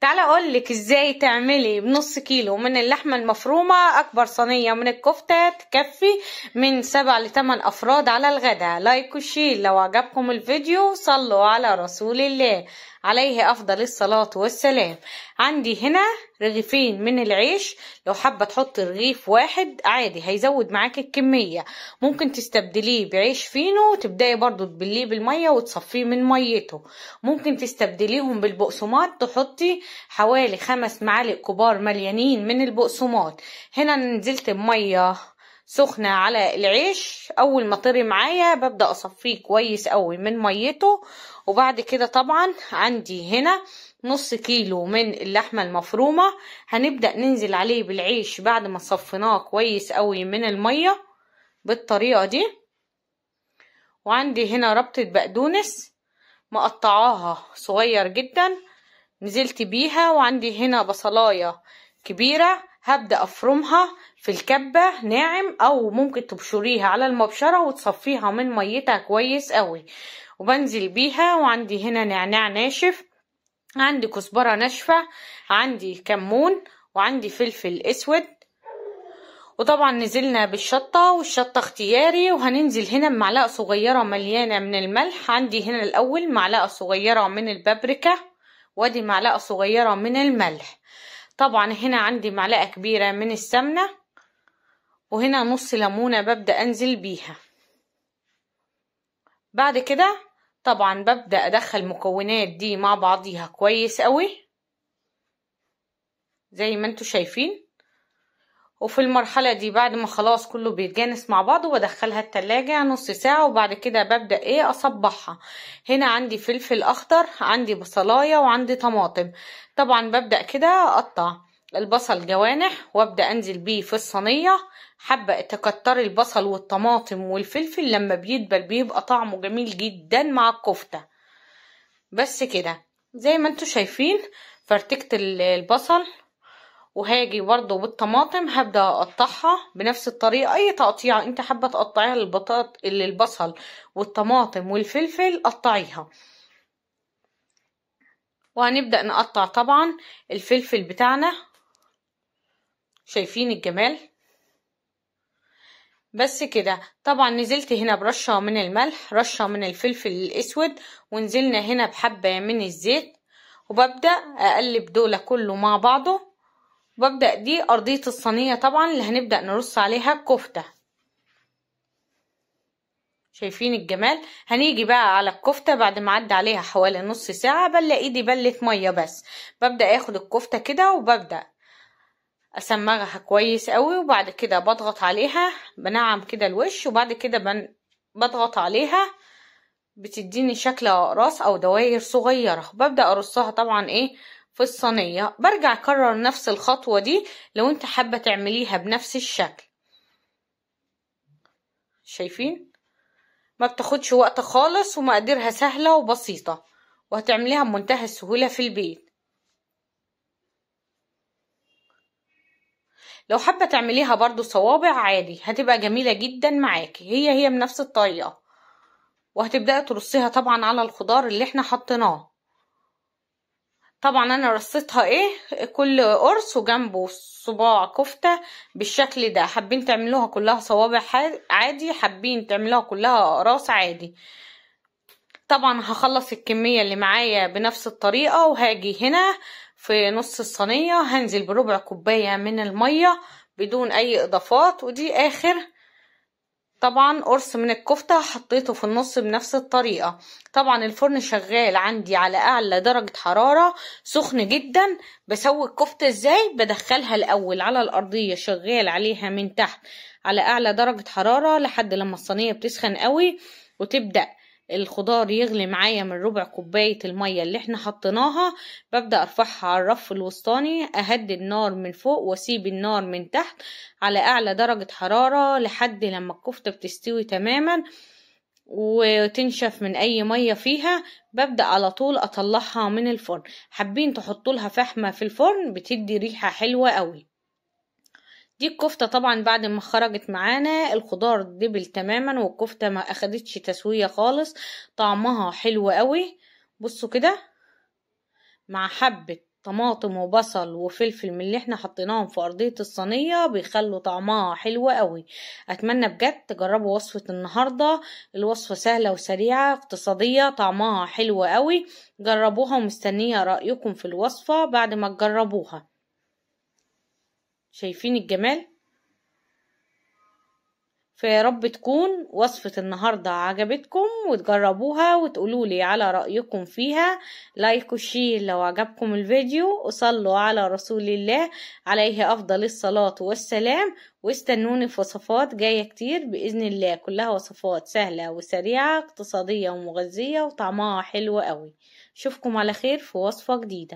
تعالى اقولك ازاي تعملي بنص كيلو من اللحمة المفرومة اكبر صينية من الكفتة تكفي من 7 ل 8 افراد على الغداء. like و share لو عجبكم الفيديو، صلوا على رسول الله عليه افضل الصلاة والسلام. عندي هنا رغيفين من العيش، لو حابة تحط رغيف واحد عادي هيزود معاك الكمية، ممكن تستبدليه بعيش فينو وتبدأي برضو تبليه بالمية وتصفية من ميته. ممكن تستبدليهم بالبقسماط، تحطي حوالي 5 معالق كبار مليانين من البقسماط. هنا نزلت بمية سخنة على العيش، اول ما طري معايا ببدأ اصفيه كويس قوي من ميته. وبعد كده طبعا عندي هنا نص كيلو من اللحمة المفرومة، هنبدأ ننزل عليه بالعيش بعد ما صفيناه كويس قوي من المية بالطريقة دي. وعندي هنا ربطة بقدونس مقطعاها صغير جدا نزلت بيها، وعندي هنا بصلاية كبيرة هبدأ افرمها في الكبة ناعم، او ممكن تبشريها على المبشرة وتصفيها من ميتها كويس قوي، وبنزل بيها. وعندي هنا نعناع ناشف، عندي كزبرة ناشفة، عندي كمون، وعندي فلفل اسود، وطبعا نزلنا بالشطة، والشطة اختياري. وهننزل هنا بمعلقة صغيرة مليانة من الملح، عندي هنا الاول معلقة صغيرة من البابريكا، وادي معلقة صغيرة من الملح. طبعا هنا عندي معلقة كبيرة من السمنة، وهنا نص ليمونة ببدأ انزل بيها. بعد كده طبعا ببدأ ادخل المكونات دي مع بعضيها كويس قوي زي ما انتوا شايفين. وفي المرحلة دي بعد ما خلاص كله بيتجانس مع بعضه بدخلها التلاجة نص ساعة، وبعد كده ببدأ اصبحها. هنا عندي فلفل اخضر، عندي بصلاية، وعندي طماطم. طبعا ببدأ كده اقطع البصل جوانح وابدأ انزل بيه في الصينية. حابة تكتري البصل والطماطم والفلفل، لما بيدبل بيبقى طعمه جميل جدا مع الكفتة. بس كده زي ما انتوا شايفين فرتكت البصل، وهاجي برضو بالطماطم هبدأ اقطعها بنفس الطريقة. اي تقطيعة انت حابة تقطعيها للبصل والطماطم والفلفل قطعيها. وهنبدأ نقطع طبعا الفلفل بتاعنا، شايفين الجمال. بس كده طبعا نزلت هنا برشة من الملح، رشة من الفلفل الاسود، ونزلنا هنا بحبة من الزيت، وببدأ اقلب دول كله مع بعضه. وببدأ دي أرضية الصينية طبعا اللي هنبدأ نرص عليها الكفتة. شايفين الجمال. هنيجي بقى على الكفتة بعد ما عدى عليها حوالي نص ساعة، بلاقي ايدي بلت مية بس. ببدأ اخد الكفتة كده وببدأ اسمغها كويس قوي، وبعد كده بضغط عليها بنعم كده الوش، وبعد كده بضغط عليها بتديني شكل اقراص او دواير صغيرة. ببدأ ارصها طبعا في الصينية. برجع اكرر نفس الخطوة دي لو انت حابة تعمليها بنفس الشكل. شايفين ما بتاخدش وقت خالص، ومقاديرها سهلة وبسيطة، وهتعمليها بمنتهى السهولة في البيت. لو حابة تعمليها برضو صوابع عادي هتبقى جميلة جدا معاكي، هي بنفس الطريقة. وهتبدأي ترصيها طبعا على الخضار اللي احنا حطيناه. طبعا انا رصيتها كل قرص وجنبه صباع كفتة بالشكل ده. حابين تعملوها كلها صوابع عادي، حابين تعملوها كلها اقراص عادي. طبعا هخلص الكمية اللي معايا بنفس الطريقة، وهاجي هنا في نص الصينية هنزل بربع كوباية من المية بدون اي اضافات. ودي اخر طبعا قرص من الكفتة حطيته في النص بنفس الطريقة. طبعا الفرن شغال عندي على اعلى درجة حرارة، سخن جدا. بسوي الكفتة ازاي؟ بدخلها الاول على الارضية شغال عليها من تحت على اعلى درجة حرارة لحد لما الصينية بتسخن قوي، وتبدأ الخضار يغلي معايا من ربع كوباية المية اللي احنا حطيناها. ببدأ ارفعها على الرف الوسطاني، اهدي النار من فوق واسيب النار من تحت على اعلى درجة حرارة لحد لما الكفتة بتستوي تماما وتنشف من اي مية فيها. ببدأ على طول اطلعها من الفرن. حابين تحطوا لها فحمة في الفرن بتدي ريحة حلوة قوي. دي الكفتة طبعا بعد ما خرجت معانا الخضار دبل تماما، والكفتة ما اخدتش تسوية خالص، طعمها حلو قوي. بصوا كده مع حبة طماطم وبصل وفلفل من اللي احنا حطيناهم في ارضية الصينية، بيخلوا طعمها حلو قوي. اتمنى بجد تجربوا وصفة النهاردة، الوصفة سهلة وسريعة اقتصادية، طعمها حلو قوي. جربوها ومستنية رأيكم في الوصفة بعد ما تجربوها. شايفين الجمال؟ فيا رب تكون وصفة النهاردة عجبتكم وتجربوها وتقولولي على رأيكم فيها. like و share لو عجبكم الفيديو، وصلوا على رسول الله عليه أفضل الصلاة والسلام، واستنوني في وصفات جاية كتير بإذن الله، كلها وصفات سهلة وسريعة اقتصادية ومغذية وطعمها حلو قوي. اشوفكم على خير في وصفة جديدة.